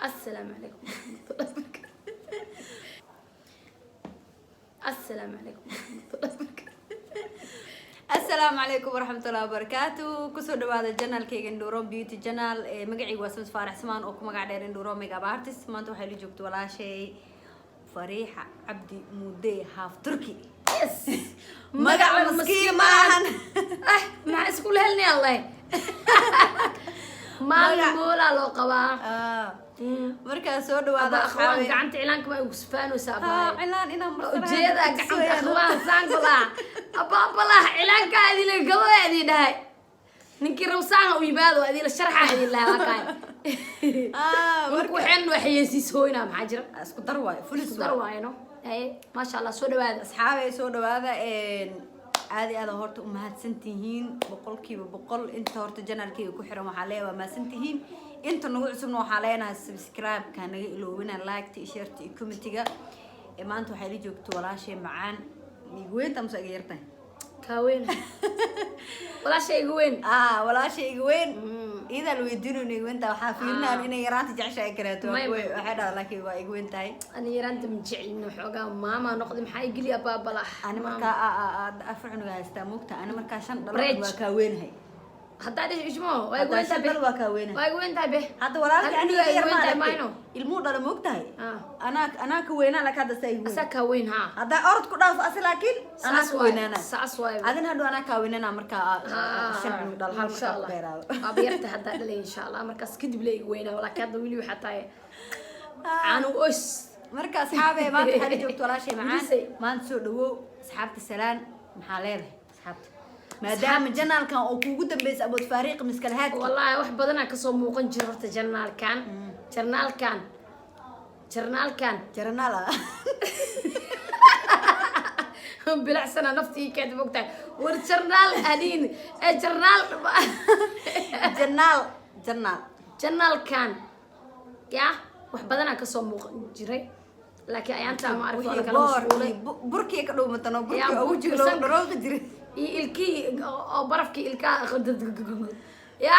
Assalaamu calaykum waraxmatullahi wabarakaatu. Assalaamu calaykum waraxmatullahi wabarakaatu. Asalaamu calaykum waraxmatullahi wabarakaatu. Kusoo dhawaada channelkayga Indhuuro Beauty Channel. Ee magacaygu waa Sams Faarax Samaan oo ku magac dheer Indhuuro Makeup Artist. Maanta waxay la joogta walaashay Fariixa Cabdi Muude, half Turkey. Yes. Magaca maskiin maahan. Ah, maxaa isku lehelnay? Allah, maalin moolaa loo qabaa. Markaa soo dhawaada. Aba akhwaan. Asxaabe. Gacanta cilaanka ma igu sufaanaysa? Ah, Abaa. Cilaan inaan marsanayo. Ujeeda gacanta akhwaan saankola abaabala cilaanka adila gabo adii dhahay ninkii rawsaana u yimaado adila sharxa adin lahaa waa kaay. Marka waxaan waxyeesiis hooynaa, maxaa jira? Isku dar waayo, fulis. Isku dar waayno. Haye, maasha Allah, soo dhawaada. Asxaabay, soo dhawaada. Aad iyo aad horta u mahadsan tihiin, 100%. Inta horta channelkayga ku xiran waxaa leeyahay waa mahadsan tihiin. Inta nagu cusubna waxaa leenahay subscribe-ka naga iloobina, like-ta iyo share-ta iyo comment-iga. Ee maanta waxay la joogto walaashay macaan. Igu weynta mase iga yartahay? Kaaweyn, walaasha igu weyn. Ah, walaashay iga weyn. Iyadaa la weydiinayno iga weynta. Waxaa fiirinaan inay yaraanta jeceshahay kareeto. Waxay dhahdaa laakiin waa iga weyn tahay. Ani yaraanta ma jecelin, xoogaa maama noqday, maxaa igeli abaabala. Ani markaa afar cunuga haystaa, moogta? Ani markaa shan dhalo Break. waa kaa weynahay. Haddaa dhish ishmo waa igu Haddaa weyn shan tahay. dhalo waa kaa weynahay. Waa igu weyn tahay be. Hadda walaalkii Hal aniga cunuga yar igu ma weyn tahay. aragtay. Mayno. Ilmuhu dhala, moogtahay? Ah. Anaa ka weynaa, laakiin hadda saa igu weyn. Asaa kaa weyn haa. Haddaa orod ku dhaafo asi, laakiin anaa Saas ka waay. weynaana. Saas waay. Adin hadhow anaa kaa weynana markaa shan cunug dhalo, hal Insha markaa ku Allah. dheeraado. Waaba yarta haddaa dhalay, insha Allah markaas kadib la iga weynaa, laakiin hadda weli waxaa tahay caanu oys. Marka asxaabe, maanta waxaa la joogto walaashay macaan. Wilisay. Maanta soo dhawow. Asxaabta salaan. Maxaa leedahay asxaabta, maadaama channelkan oo kuugu dambeysay abood faariiq miskalahaadki? Wallaahi wax badanaa kasoo muuqan jira horta channelkan, channelkan, channelkan. Jaranaal ah. Bilacsana naftii keenta, mogtahay? War channel adiin ee channel. Janaal, janaal. Channelkan ya wax badanaa kasoo muuqan jiray, laakiin ayaantaa ma arag, waa la wixii kala boor mashquulay. iyo burkii ka dhuumatano, burkii Yaa, oo wejiga burka loogu dharooqi jiray. Iyo ilkihii oo barafkii ilkaha ya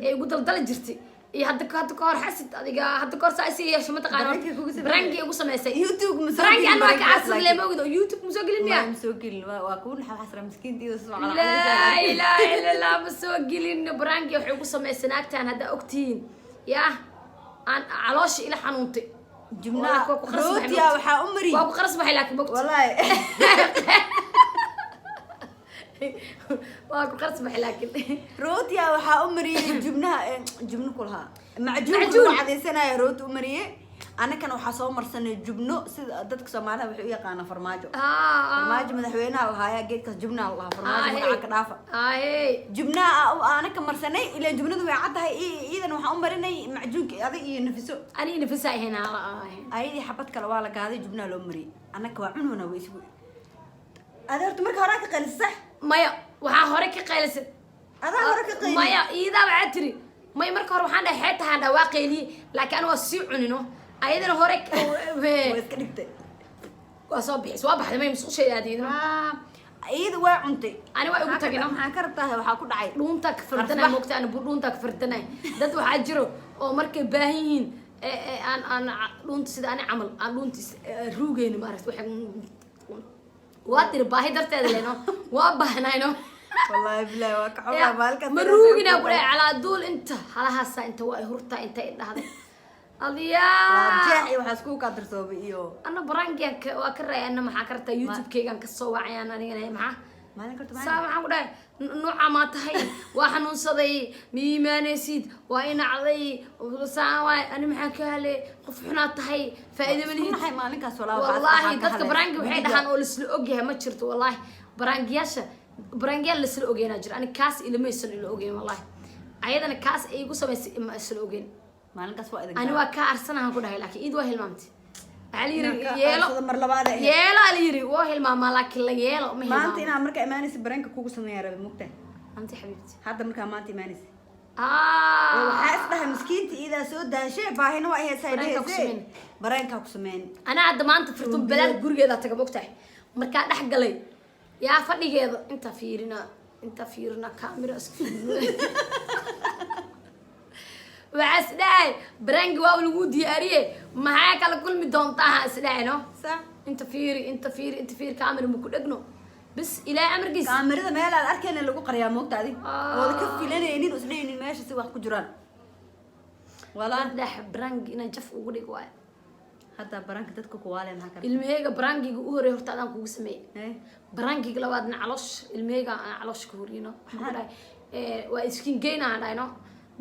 ee igu daldali jirtay. Iyo hadda ka hor xasid adiga, hadda ka hor saa isi yeesho, mataqaana? Prank-ii kugu sameeyay. Prank-ii igu samaysay. YouTube ma soo Prank-ii gelin. anaa ka Prank-gaas carsaday. laakiin. Lema ogid oo YouTube ma soo gelin miya? Ma soo gelin. Waa kuu naxa xasra miskiintiida soo. Laa ilaaha illa Allah, ma soo gelin. Prank-ii waxay ugu samaysay naagtaan haddaa ogtihiin ya aan caloosha ila xanuuntay. Jubnaha Waa ku qaras baxay. rootiya Mogta. waxaa u mariyey. Waa ku qaras baxay laakiin, mogta? Wallaahi. Waa ku qaras baxay laakiin. Rootiya waxaa u mariyey jubnaha, jubno ku lahaa macjuunka. Macjuun. Lagu cadaysanaya rooti u mariyey. Annakana waxaa soo marsanay jubno, sida dadka Soomaalida waxay u yaqaanaa farmaajo. Farmaajo madaxweynaha lahaaya, geedkaas jubnaha lahaa farmaajo. Magaca ka dhaafa. Ahey. Jubnaha anaka marsanay, ilaan jubnadu way caddahay. Iidan waxaan u marinay macjuunka, adig iyo Nafiso. Aniga nafisa ahayn. Ayadii xabad kale waa la gaaday, jubnaha loo mariyey. Annaka waa cununa, way isgu adi horta marka horaa ka qaylisay, sax? Maya, waxaa hore ka qaylisay. Adaa hore ka qayli. Maya, iidaa waxaa tiri may. Marka hore waxaan dhahay xeetahaan dhaa, waa qayliyey, laakiin aniga waa sii cunino, ayadana hore. Waa iska dhigtay. Waa soo bixis, waa baxday, may musqushay aadiyadna. Iyada waa cuntay. Ani waa igu tagino. Maxaa ka rabtaa? Waxaa ku dhacay. Dhuuntaa ka fardanay. Qarfax. Moogta, ani dhuuntaa ka fardanay. Dad waxaa jiro oo markay baahan yihiin aan aan dhuunta sida ani camal aan dhuunta ruugeyni, maaragta? Waxay waa tiri baahi darteeda leno, waa baahnayno. Wallaahi bilahi waa ka xogaa maalinkaas. Ma ruuginaa ku dhahay calaa duul inta halahaasa inta waa ay hurtaa inta i dhahday adiyaa. Laabjeex iyo waxaa iskugu kaa darsoobay iyo Ana prank-igan waa ka raay. Ana maxaa ka rabtaa? YouTube-keygan kasoo wacayaan anigana, maxaa? Maalin karta. Saa maxaan ku dhahay? Nuuca maa tahay? Waa xanuunsaday, ma iimaanaysid, waa inacday, saa waay. Ani maxaan ka helay? Qof xunaa tahay, faa'iido ma lihid. Naxay maalinkaas walaa. Wallaahi dadka prank-i waxay dhahaan oo laisla ogyahay ma jirto. Wallaahi prank-iyaasha, prank-iyaal laisla ogeynaa jiro. Ani kaas ilamaysan ila ogeyn, wallaahi ayadana kaas ay igu samaysay ma isla ogeyn. Maalinkaas waa idin Ani waa kaa arsanahan ku dhahay, laakiin iid waa hilmaamtay. Waxaa la yiri Inaan ka yeelo. aarsado mar labaad ay ahayd. Yeelo la yiri, waa hilmaamaa, laakiin la yeelo ma maanta hilmaamo. inaad markaa imaanaysa prank-a kugu sameeyaa rabe, mugtahay? Anti xabiibti. Hadda markaa maanta imaanaysa Ah. waxaa is dhahay miskiinta iidaa soo daashe, baahina waa haysaa. Prank-aa ku dhehayse sameyn. Prank-aa ku sameyn. Anaa hadda maanta firtun balaal gurigeeda taga, mogtahay? Markaa dhex galay yaa fadhigeeda inta fiirina, inta fiirina, kaamira iska fiirina. Waxaa is dhahay prank-i waa lagu diyaariye, maxaa kala kulmi doontaa? Ha is dhahay no. Sax. Inta fiiri, inta fiiri, inta fiiri, camera ma ku dhegno. Bis Ilaahay amarkiis. Kaamirada meel aad arkayna lagu qariyaa, moogta adig Ah. ooda ka filanaynin, isdhaynin meesha si wax ku jiraan walaa. Dhex prank-i inaan jaf ugu dhig waayo. Hadda prank-ka dadka kuwaale maxaa kale? Ilmaheyga prank-iga u horey horta adaan kugu sameeyey. Eh? Prank-iga labaadna caloosh ilmaheyga aan caloosh ka horiyno. Waxaan ku dhahay waa iskin geyna aan dhahayno.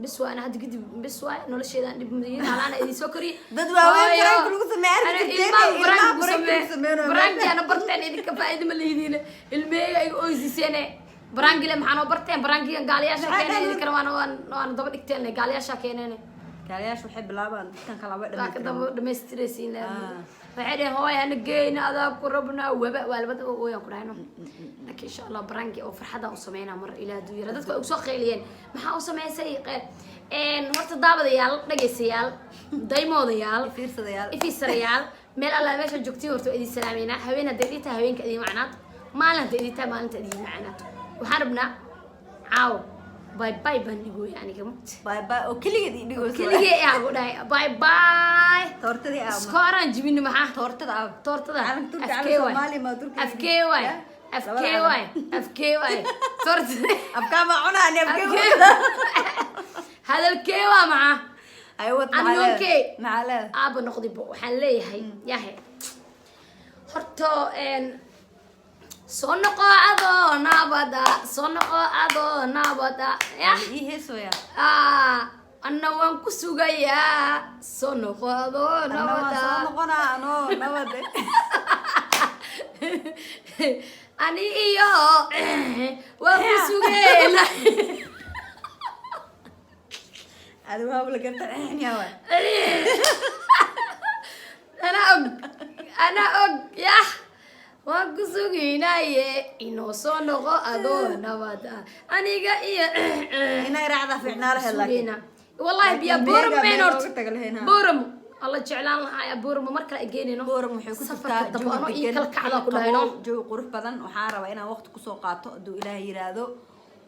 Bis waa ana hadda kadib, bis waay nolosheedaan dhib mudiyin halaana idin soo koriye. Dad waaweyn prank lagu sameeyo arki jirteen, ilmaha prank prank lagu sameynayo. Prank-i ana barteen, idinka faa'iido ma lihidiin. Ilmaheyga iga oysiiseene prank-ile maxaa noo barteen? Prank-iga gaaliyaasha Maxaa keeneen. dhaheen? Idinkana waana daba dhigteen, gaaliyaasha keeneen. Gaaliyaasha waxay bilaabaan dadkan kala way Waa ka daba dhamaystiraan. dhamaystiraysiin. Ah. Waxay dhaheen, "Hooy, hana geyna, adaa ku rabnaa." Waba waa labada ooyaan ku dhahayno. Laakiin insha Allah prank-i oo farxadaan u sameynaa mar Ilaah haduu yara. Dadka way ugu soo qeyliyeen, "Maxaa u samaysay?" Horta daawadayaal, dhagaysayaal, daymoodayaal, fiirsadayaal, ifiisarayaal, meel alla meesha joogtiin horta waa idin salaameynaa. Haween hadday idin tahay, haweenka idin macnaato. Maalin hadday idin tahay, maalinta idin macnaato. Waxaan rabnaa caawo bye bye baan dhigooya aniga mugta. Bye bye oo keligeed ii dhigayso. Keligee aa ku dhahay bye bye. Toortadii aa Iskooraan jibini maxaa? Toortada aa Toortada. Calanka Turki, Afkee calanka waay. Soomaaliya ma Turkiga. Afkee waay. Ya? Afkee Labada. Waay, afkee waay toortada. Afkaa ma cunaa ani, afkee. Afkee hadalkee waa maxaa? Ay wad. Anyonkee. Maxaa leedahay? Aaba noqdibo waxaan leeyahay yahe horta soo noqo adoo nabada, soo noqo adoo nabada, yah. Ii heesooya. Ah, anna waan ku sugayaa, soo noqo adoo Anna waan nabada. soo noqonaa anoo nabade. Ani iyo waan ku sugeena. Adi waaba la garta yaa waay. Ana og, ana og, yah, waan ku sugaynaye, inoo soo noqo adoo nabada, aniga iyo Inay raacdaa fiicnaa lahayd laakiin. sugayna wallahi biya. Laakiin Buuram meega meen meel horta looga taga lahayn, ha. Buuram alla jeclaan lahaa, Buuram mar kale geynayno. Booram waxay ku Safarka jirtaa dambe ano jawi ii degan, kala kacdaa ku dhahayno. qabow, jawi qurux badan. Waxaan rabaa inaan waqti kusoo qaato hadduu Ilaahay yiraahdo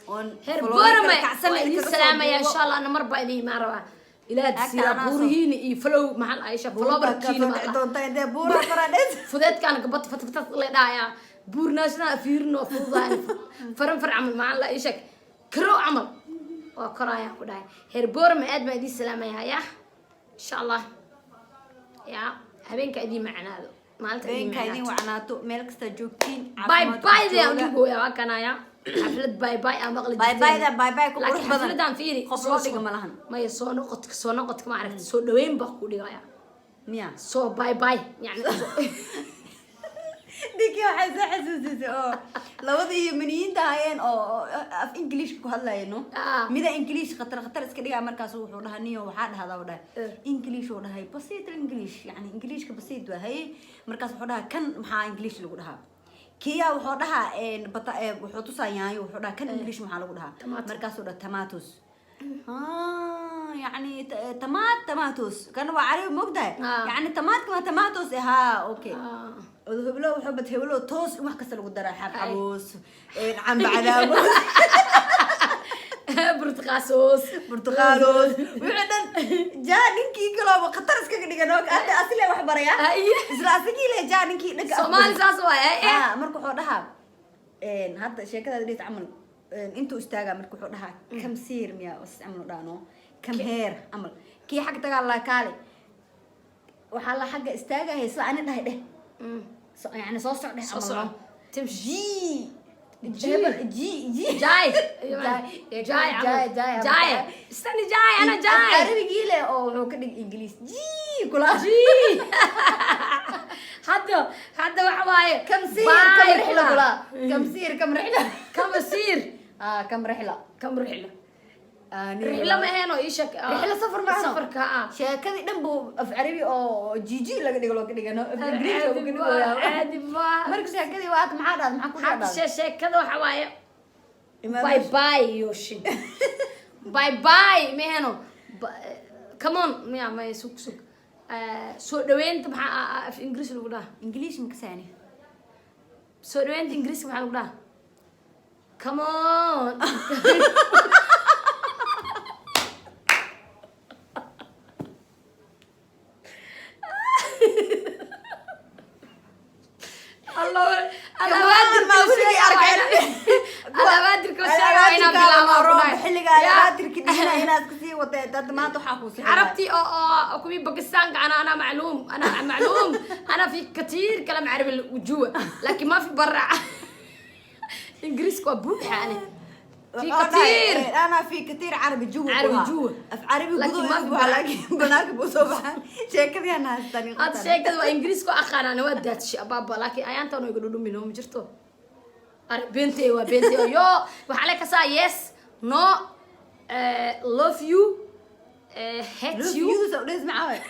oon Heer floor Boorame kala kacsan waa idin idinkaga soo salaamaya. duubo. Insha Allah ana mar baa idin imaan rabaa. Ilaah Agta siira anaa soo- buurihiina iyo flow maxaa Aisha Buurta ka flowerkiina soo dhici doonta intee buura koradhes. Fudeedkaan gabad fatfatad le dhaaya buurnaashna fiirino fududahay faran far camal maxaa la ii sheeg karo camal waa korayaan ku dhahay. Heer Boorame aad baan idin salaamaya, ya insha Allah ya habeenka idin macnaado, maalinta idin Habeenka idin macnaato. Wacnaato meel kasta joogtiin. Bye Caafimaad bye ku dee jooga. Dhigooya waa kanaya xaflad bye bye aa maqli Bye jirteen. bye da bye bye ku qurux Laakiin badan. xafladan fiiri. Qof loo dhiga ma lahan. Maya, soo noqodka, soo noqodka ma aragta, soo dhaweyn baa ku dhigaya. Miya? Soo bye bye yani. Ninkii waxay soo xasuusisay oo labadii Yemeniyiinta ahaayeen oo af Ingiliishka ku hadlayeen no. Ah. Mida Ingiliish khatar khatar iska dhigaa, markaas wuxuu dhahaa, niyo waxaa dhahdaa, dhahay Eh. English oo dhahay basiit English, yani Ingiliishka basiit waa haye. Markaas wuxuu dhahaa, kan maxaa English lagu dhahaa? Kiya wuxuu dhahaa bata wuxuu tusaa yaanyo, wuxuu dhahaa, kan English maxaa lagu dhahaa? Tomato. Markaasuu dhaha tomatoes. Yani tomaat tomatoes kan waa carabi, moogtahay? Ah. Yani tamaadka waa tomatoes, haa, okay. Ah. Heblo wuxuu bad heblo toos in wax kasta lagu daraa, xabxaboos, camba cadaabos, burtuqaasos, burtuqaalos, wixii dhan jaa. Ninkii kalooba khatar iskaga dhigan oo hadda asile wax baraya. Ay. Isla asagii le jaa ninkii dhanka Soomaali saas waay eh. Ah, marka wuxuu dhahaa hadda sheekadaada dhis camal intuu istaagaa, marka wuxuu dhahaa kam siir miya was camal u dhahaa no, come here camal. Kii xagga tagaa la kaale, waxaa la xagga istaagaya sida ani dhahay dheh. Yani soo soc dheh Soo camal soco. no. Timshi. G hebel G G. Jaay. Jaay. Jaay. Jaay, jaay. Jaay, istani, jaay, ana jaay. Carabigii leh oo wuxuu ka dhig Ingiliis G kula. Hadda hadda waxa waaye kam siir kam bye rixla kula, kam siir kam rixla. Kam siir. Ah, kam rixla. Kam rixla. Ah, Rixla ma ahayn oo ii sheeg ah. Rixla safar ma ahano. Safarka ah. Sheekadii dhan buu af Carabi oo GG laga dhigo looga dhigano, af Ingiriis looga Caadi dhigo. ma caadi ma. Marka sheekadii waa maxaa dhahday, maxaa ku Hadda dhahday? Sheekada waxa waaye bye bye yoshin bye bye meheno. Come on miya may sug sug. Soo dhaweynta maxaa af Ingiriis lagu dhaha? Ingiliish ma kasaani. Soo dhaweynta Ingiriiska maxaa lagu dhaha? Come on. Alawaadirka Ma weligay arkeen. Alawaadirka la sheegay waa inaan bilaabaa ku dhahay. Xilliga alawaadirka dhigina inaad kasii watay dad maanta waxaa kuu sixi. عرفتي او كومي باكستان انا معلوم، انا معلوم، انا في كثير كلام عربي جوا، لكن ما في برا. انجليزي وبوحه انا في كثير. انا في كثير عربي جوا. عربي kuhaa. جوا. Af carabi laakiin guduhu ma fi buuxa, laakiin banaanka buu soo baxaa sheekadii aan haystani. هذا الشيء كذا انجليزي اخر انا ودات شيء بابا، لكن ايانتا انه يقولوا لي ما jirto. Beentey waa beentey yo. Waxaa le kasaa yes, no, love you, hate you. You soo dhes maxaa waay?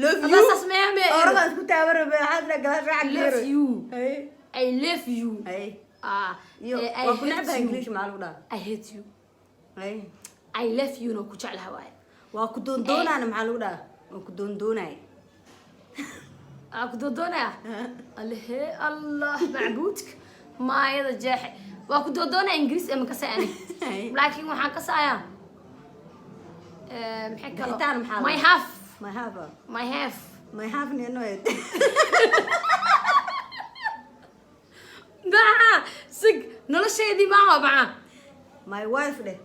Love you. Saas meeme. Orada isku taabara waxaad la gadaal raac. Love you. Hay. I love you. Hay. Ah. Iyo I waa ku hate necbahay you. English maxaa lagu dhahaa? I hate you. Hay. I love you no ku jeclaha waaye. Waa ku doondoonaana maxaa lagu dhahaa? Waa ku doondoonay. Aa ku doodoonaya allehe allah macbuudka maayada jeexe waa ku doodoonaya. Ingiriis ama kasay ani, laakiin waxaan kasayaa maxay kalo? Bixitaan maxaa My half. My half. My half. My half ninoed. Maca sig nolosheedii maaha maca. My wife dheh.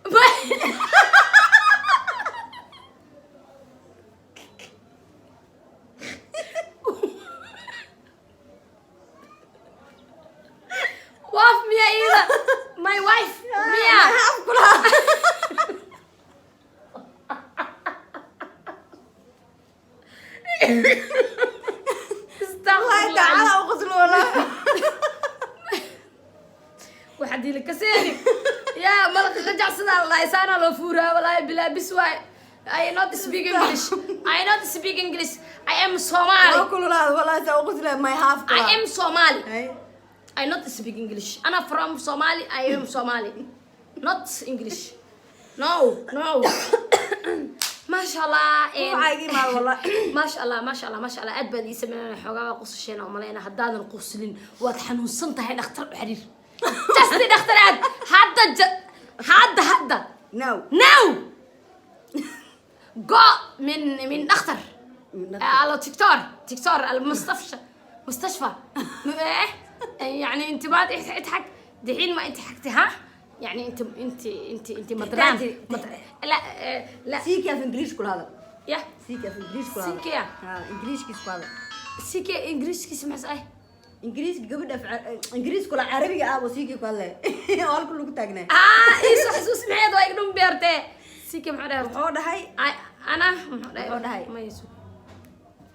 Wife miya iyada? My wife miya? My half kulaha. Wallahi tacaala u qoslo wallahi. Waxaad ila kaseeni yaa malaqa qajacsadaa la dhahay saanaa loo fuuraa walaahi bilaa bis waay. I not speak English. I not speak English. I am Somali. Waa kululaad wallahi saa u qosla my half I kulaha. am Somali. Hay. I not speak English. أنا from Somali. I am Somali. Not English. No, no. ما شاء الله. Waxaa iga imaada wallahi. ما شاء الله، ما شاء الله، ما شاء الله. Aad baad ii sameynaya xoogaa waa qosasheen oo maleyna. Haddaadan qoslin waad xanuunsan tahay. Dhakhtar u xiriir, just dhakhtar aad hadda hadda hadda. No. Now go من dhakhtar. من dhakhtar. على دكتور، دكتور المستشفى، مستشفى. إيه يعني انت ما تضحك دحين، ما انت حكتي ها، يعني انت مدران. لا لا. Siiki af English kula hadal. يا Siiki af English kula hadal. Siiki ya? Ha, Englishkiis ku hadal. سيكي انجليزي maxay ay? Ingiriiska gabadha Ingiriis kula carabiga ah buu siiki ku hadlay oo halka lagu taagnaa. Ah, iiso xasuus maxeed waa igdhum beertee. Siike maxuu dhahay? Wuxuu dhahay Ana muxuu dhahay? Wuxuu dhahay. Ma iiso.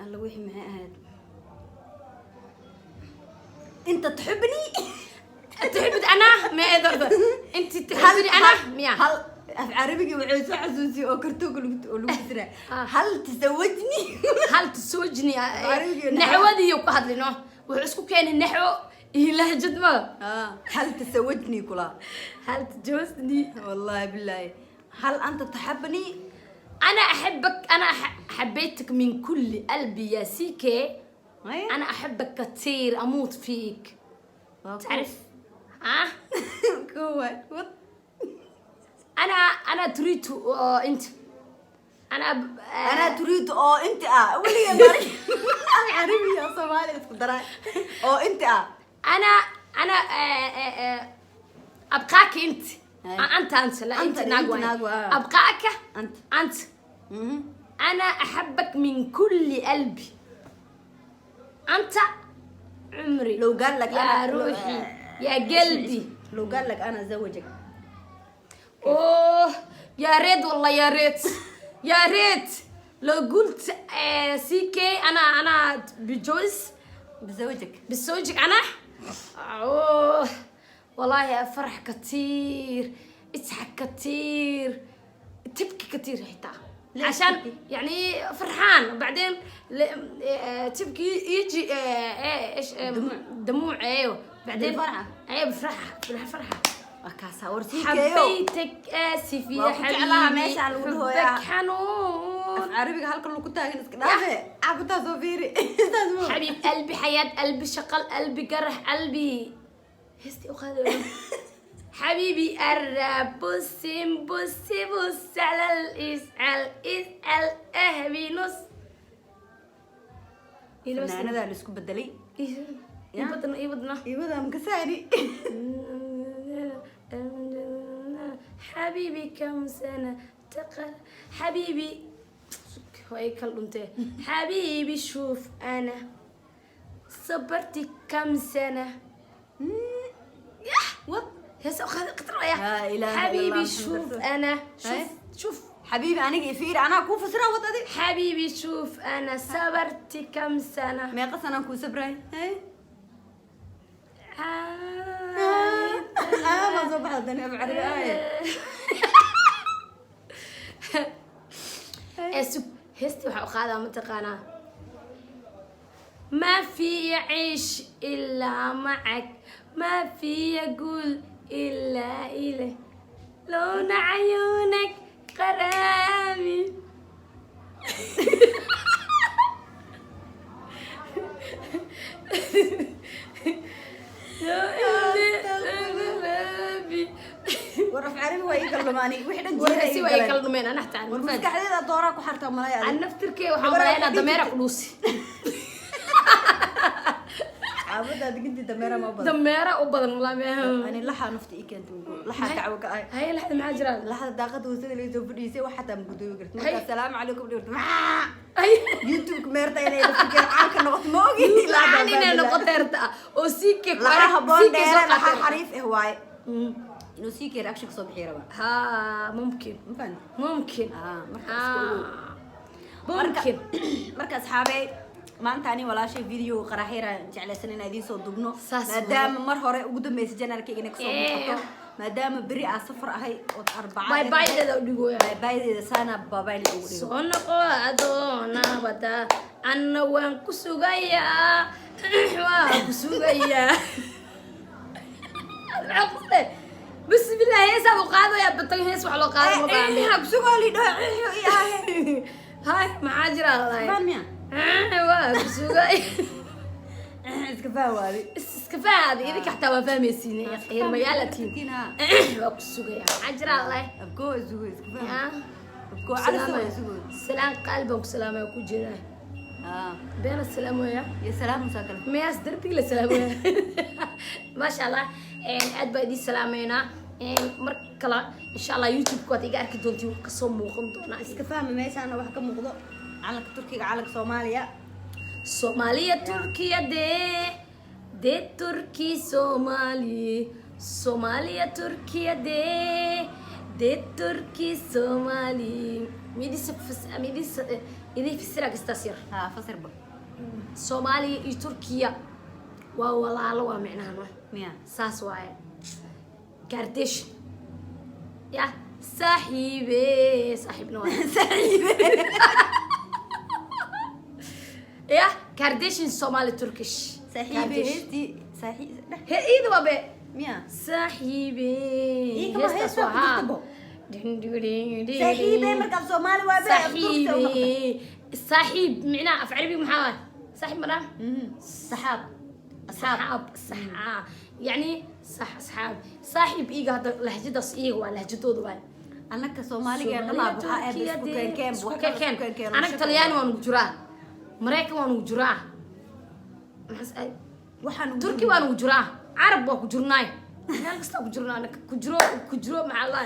Alla wixii maxay ahayd, inta تحبني. تحب انا ما اقدر انت تحبني انا ميا. Hal af carabigii wuxuu soo xasuusiyey oo kartoonka lagu oo lagu fasiray. Ah. هل تزوجني؟ هل تزوجني. Carabigii. Naxwadii ku hadlino wuxuu isku keenay naxwo iyo lahjad ma. آه. هل تزوجني kula. هل تجوزني. والله بالله هل انت تحبني؟ انا احبك، انا حبيتك من كل قلبي يا سيكي. انا احبك كثير، اموت فيك، تعرف ها. كوا what. انا تريد انت انا انا تريد oo انت اه ولي marka carabi iyo Soomaali isku daray oo انت اه. انا ابقاك انت. أي. انت انت لا انت أنت، ناقوة. أنت ناقوة، آه. ابقاك. انت. انت. انا احبك من كل قلبي، انت عمري. لو قال لك يا أنا روحي يا قلبي. لو قال لك انا زوجك؟ اوه يا ريت والله، يا ريت، يا ريت لو قلت سي كي انا بجوز. بزوجك. بزوجك انا. اوه والله افرح كثير، اضحك كثير، تبكي كثير حتى. ليش عشان تبكي؟ يعني فرحان وبعدين تبكي يجي ايش دموع. دموع، ايوه، بعدين بالفرحة. ايوه، بالفرحه بالفرحه. Waa war siikeeyo. حبيتك، اسف يا Waa ku jeclaha حبيبي. Meesha lagu dhahoyaa. حبك حنون. Af carabiga halkan lagu taagan iska dhaafe cabutaa soo fiiri saas ma. حبيب قلبي، حياة قلبي، شقل قلبي، جرح قلبي، هستي أخذ. حبيبي قرب، بصي بصي بص على الاسأل اسأل اهبي نص. Fanaanadaa la isku bedelay. Ibadna ibadna. Iwadaa makasaani. حبيبي كم سنة تقل حبيبي way kala dhuntee. حبيبي شوف أنا صبرت كم سنة. Wad. يا قطر يا لا إله إلا حبيبي الله محمد شوف رسول. أنا هاي. شوف شوف. Xabiibi, aniga ifiiri, anaa kuu fasira. Wad adi. حبيبي شوف أنا صبرت كم سنة. Meeqa sanaan kuu sabray? Hay. Ma soo baxda tani af carabi aaye. Ee sug, heesti waxaa u qaadaa mataqaanaa: ما في عيش إلا معك، ما في أقول إلا إلي، لون عيونك غرامي. لو إني غرامي. War, af carabi waa ii kala dhumaani wixii dhan. warhaysi Jiira waa ay kala dhumeen ana xataa. War, maskaxdeeda dooraa ku xarta malay an adi. Naftirkee waxaa malaynaa dameera ku dhuusi. Caabada digintii dameera ma badan. Dameera u badan walaa meeha. Ani laxaa nafta ii keentay mugo laxaa dacwo ka ahay. Haye, laxda maxaa jiraan? Laxda daaqada hoosada laga soo fadhiisay, wax xataa magudoobi karta. Hay. Marka assalaamu calaykum dhirta. Ay. YouTube meerta inay laftirkeeda caanka noqoto ma ogi. Lacaan inay noqoto herta oo siike. Laxa haboon dheere, laxa xariif ah waaye. Inuu sii kee reaction kasoo bixiya rabaa. Ha, mumkin. Ma fahanti? Mumkin. Ah, marka iska ogow. Mumkin. Marka asxaabey, maanta ani walaashay video qaraxyara jeclaysan inaan idiin soo dubno. Saas maadaama mar hore ugu dambeysay channelkayga inay kasoo muuqato, maadaama beri aan safar ahay oo Arbaca. Bye bye-deeda u dhigoya. Bye bye-deeda saana babayl ugu dhigo. Soo noqo adoona wada, anna waan ku sugayaa, waan ku sugayaa. Maxaa qusle? Bismillah, heesaa u qaadaya batay, hees wax loo qaado ma baahna. Ha kusugoo lidho iyo ahe. Hay, maxaa jira lahay? Faham miya? Waa ku sugay. Iska fahwaadi. Iska fahadi idinka xataa waa fahmaysiin reer magaalatiin. Waa ku sugaya, maxaa jira lahay? Abkoo isugo iska faham. Yaa. Abkoo calaso isugo. Salaan qalban ku salaamaya ku jeedaa. Beena salaamaya. Iyo salaam musaa kale. Miyaas darbiga la salaamaya? Maasha Allah, aad baa idiin salaameynaa. Mar kale insha Allah YouTube-ka waad iga arki doontiin, wax kasoo muuqan doonaa. Iska fahma, meeshaana wax ka muuqdo calanka Turkiga, calanka Soomaaliya. Soomaaliya Turkiya dee dee Turki Soomaali, Soomaaliya Turkiya dee dee Turki Soomaali. Midisa midisa idin fasira kastaas yar. Ha, fasirba. Soomaaliya iyo Turkiya waa walaalo, waa micnaha no. Miya? Saas waaye, kardesh ya saaxiibe, saaxiibna waa ya kardashin Somali Turkish. Saaxiibe. Kardesh. Heestii saaxiib dheh. He, iyada waa be. Miya? Saaxiibe. Ii kama heestaas hees waa waa ku haa. jirta bo. Dhin, dhin, dhin, dhin. Saaxiibe markaad Soomaali waa be af Turkiga u noqotay. Saaxiibe, saaxiib micnaha af Carabiga maxaa waay saaxiib madhaa? Saxaab, asxaab. صحاب صح، يعني صح اصحاب صاحب. ايغا هذا لهجداس ايغا waa lahjadooda waay. Annaka Soomaaliga ee dhanaa waxaa aad isku keenkeen. Isku keenkeen. Anaga Talyaani waan ugu jiraa, Maraykan waan ugu jiraa, Waxaan Turki waan ugu jiraa, Carab waa ku jirnaay, meel kasta ku jirnaa anaga. Ku jiro, ku jiro, maxaa la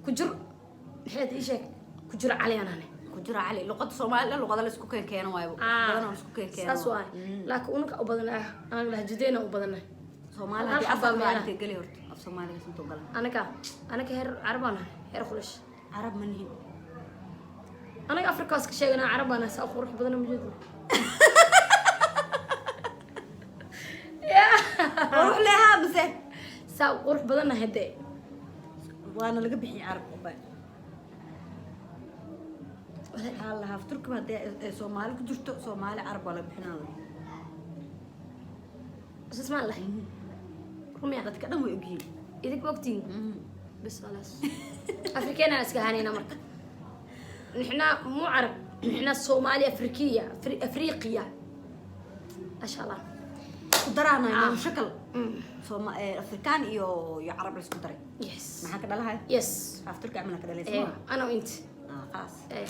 ku jiro, maxaad ii sheeg, ku jiro cali anane. Ku jira cali. Luqada Soomaaliga luqada la isku keenkeeno waayo, badan oo la isku keenkeeno. Saas waay, laakiin unaka u badanahay, anaga lahjadeena u badanahay. Soomaali Hal haddii xabaa afar meelaha. intee geli horta af Soomaaliga sintoo galan? Anaka heer Carab baan nahay, heer Quraysh. Carab ma nihin. Anaga Afrika waa iska sheeganaa, Carab baan nahay, saa qurux badan ma jeedo. Qurux lehaa mise? Saa qurux badan nahay dee. Waana laga bixiyay carab qubay. Waxaa la lahaa Turkiba haddii ay Soomaali ku jirto, Soomaali carab waa laga bixinaa. Saas maan lahay rumiya. Dadka dhan way ogyihiin. Idink ogtiin bas khalaas, afrikeena iska ahaanayna. Marka nixna mu carab, nixna Soomaali, Afrikiya, Afriqiya, maasha Allah. Isku daraanahay. Ah. No shakal Sooma Afrikaan iyo Carab la isku daray. Maxaa ka dhalahay? Af Turki camal ka dhalaysa. إيه، انا وانت. Ah, khalaas. إيه.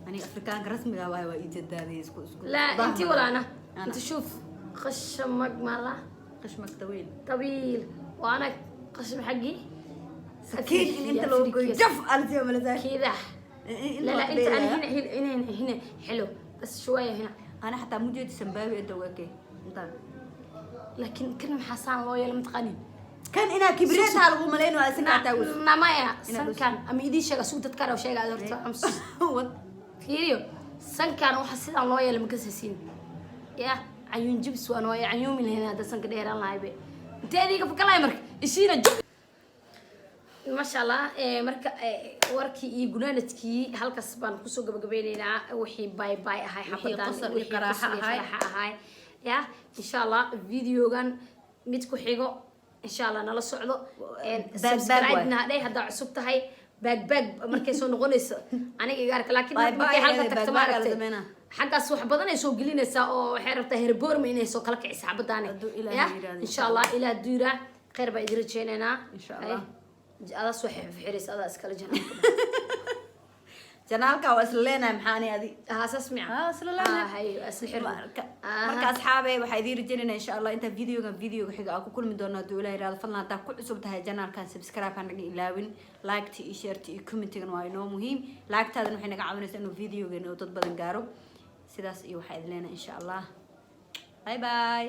Aniga Afrikaanka rasmiga waay, waa ii jadaaday isku لا، انت ولا انا. أنا. انت شوف خشمك ماله؟ خشمك طويل. طويل، وانا خشم حقي سكين in inta loo goyo jaf alsiya malasaa. كذا. لا لا، انت انا هنا هنا هنا هنا حلو، بس شويه هنا. Ana xataa mujeedi sambaabi inta uga kee intaan. لكن كل حسان لو يلا متقنين. Kan inaa kibriyataa lagu malayno isaga xataa wus Namaya. Inaad Sankan ama idin sheega, suug dadka raw sheega horta wad. Fiiriyo sankan, waxa sidaan loo yeelay ma kasasiin ya cayuun jibs waan waaya cayuumi lahayn hadda sanka dheeraan lahaybe intee adiga fakalahay marka ishiina jub, maasha Allah. Marka warkii iyo gunaanadkii halkaas baan kusoo gabagabeyneynaa. Wixii bye bye ahay Wixii xabadan, qosol iyo wixii qaraaxo qosol iyo ahay. Qaraaxo ahay ya. Insha Allah videogan mid ku xigo insha Allah nala socdo. Baag baag waay. Subscribe-na hadhay haddaa cusub tahay. Baag baag markay soo noqonayso aniga iga arka, laakiin Bye markay bye halka eeday, tagto baag baag ala maaragtay sameynaa. Xaggaas wax badan ay soo gelinaysaa oo waxay rabtaa herboorma inay soo kala kiciso xabadaani. Hadduu Ilaahay ya yiraahdo, insha Allah ilaah hadduu yiraa khayr baa idin rajeynaynaa. Insha Allah. Ay, adaa soo xirxiraysa, adaa iskala janaa. Channelka waa isla leenahay, maxaa ani adi? Haa, saas mica. Ah, isla leenahay. Hay, isla xirno. Marka asxaabe, waxaa idiin rajaynayna insha Allah inta videogan videoga xiga aan ku kulmi doono hadduu Ilaah yiraahdo. Fadlan haddaa ku cusub tahay channelkan, subscribe ha naga ilaawin. Like-ta iyo share-ta iyo comment-igana waa inoo muhiim. Like-taadana waxay naga caawinaysaa inuu videogeena uu dad badan gaaro. Sidaas iyo waxaa idin leenahay insha Allah, bye bye.